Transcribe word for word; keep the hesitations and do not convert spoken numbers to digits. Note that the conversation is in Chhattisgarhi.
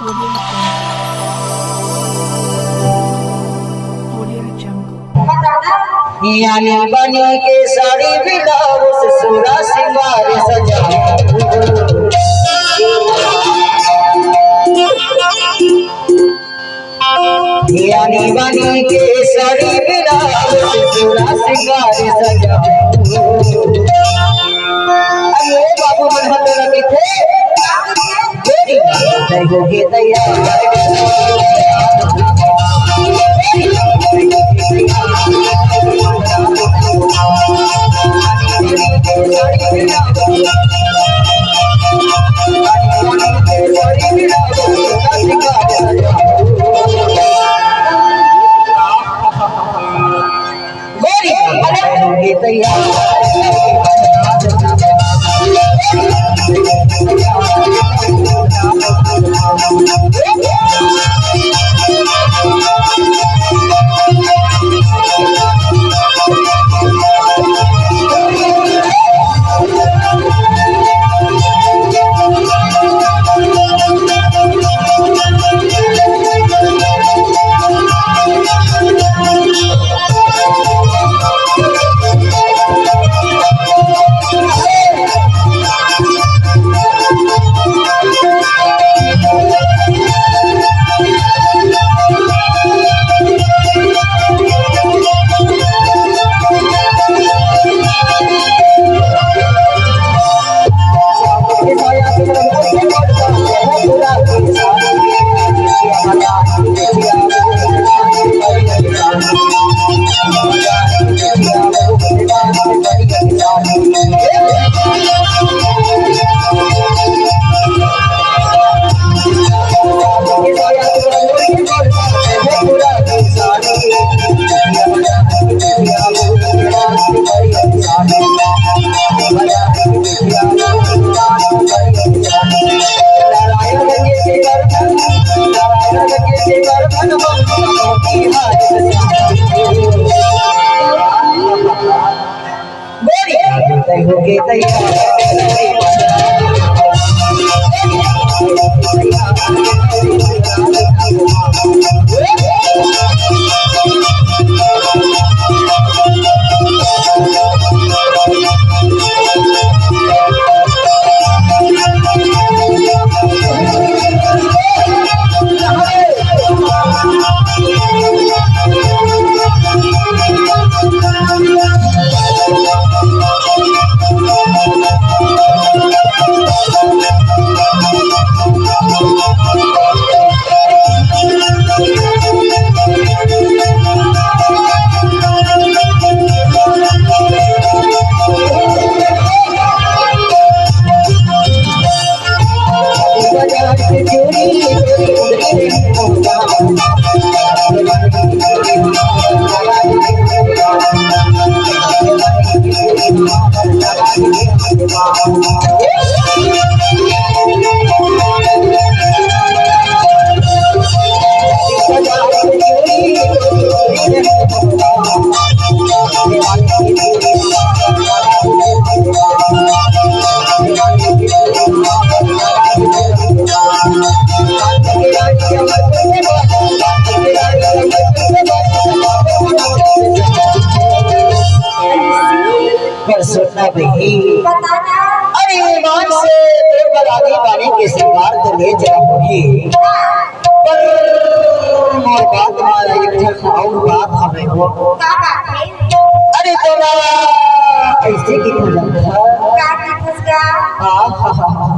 यानी बनी के साड़ी ब्लाउज, ससुरा सिंगार सजाऊं। यानी बनी के साड़ी ब्लाउज, ससुरा सिंगार सजाऊं। अरे बाबू मन हल्ला लगे थे। गोरी, अरे, तैयार। पर सुनना बहिनी, बताना। अरे ईमान से तोर बराती पानी के श्रृंगार तो ले जा होही, पर मोर बात मा एक ठन अउ बात हवे हो। का बात हे? अरे तोला ऐसे की पूजा था। का की पूजा? आहा।